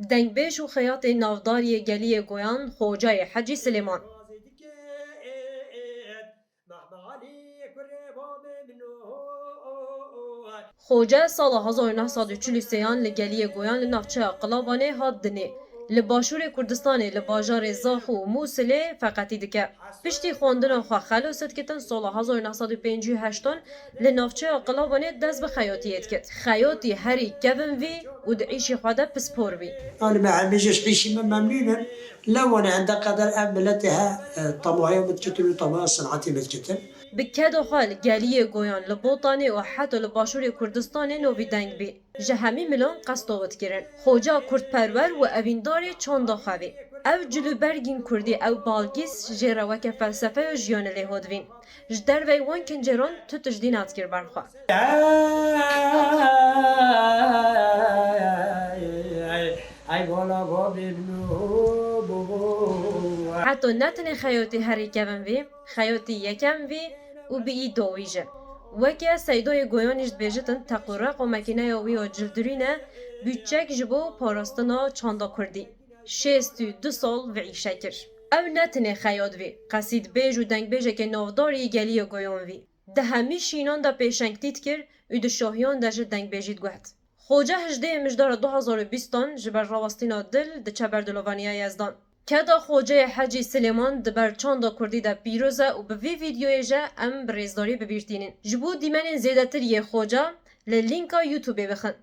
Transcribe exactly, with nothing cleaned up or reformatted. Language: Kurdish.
Dengbêj û xeyatê navdar yê geliyê Goyan Xoceyê Hecî Silêman. Xoce sala hezar û neh sed û çil û sêyan li geliyê Goyan li navçeya Qilabanê hat dinê. Li başûrê Kurdistanê li bajarê Zaxo û Mûsilê feqetî dike. Piştî xwendina xwe xelos dikitin, sala hezar û neh sed û pêncî û heştan li navçeya Qilabanê dest bi xeyatiyê dikit. Xeyatî herî kevin vî û di îşê xwe de pispor bî. Yanî me hemî ji îşî me memnûn in. Lew wane hende qeder ev miletê he, e, temahê min dikitin û temaha sinetê min dikitin. Bi keda xwe li geliyê Goyan li Botanê û heta li başûrê Kurdistanê novî deng bî. Ji hemî milan qesto wit kirin. Xoca kurdperwer û evîndarê çanda xwe bî. Ew cilûbergên kurdî ew balgîs jê re weke felsefe ya jiyanê lê hat vîn. Ji dervey wan kincêran tu tiştî nedikir ber xwe. Heta ne tenê xeyatî herî kevin vî, xeyatî yekem vî û bi î dawî jî. Weke Seydoyê Goyanî jî dibêjitin teq û req û makîneya wî ya cildirîne bû çek ji bo parastina çanda kurdî. Şêst û du sal vî îşe kir. Ew ne tenê xeyat vî, qesîdbêj û dengbêjekê navdar yê geliyê Goyan vî. Di hemî şînan de pêşengtî dikir û di şahiyan de jî dengbêjî diguhet. Xoce hejdehê Mijdara du hezar û bîstan ji ber rawestîna dil diçe ber dilovaniya Yezdan. Keda Xoceyê Hecî Silêman di ber çanda kurdî de pîroz e û bi vî vîdyoyê jî em bi rêzdarî bi bîr tînin. Ji bo dîmenên zêdetir yê Xoce li lînka YouTubeê bixin.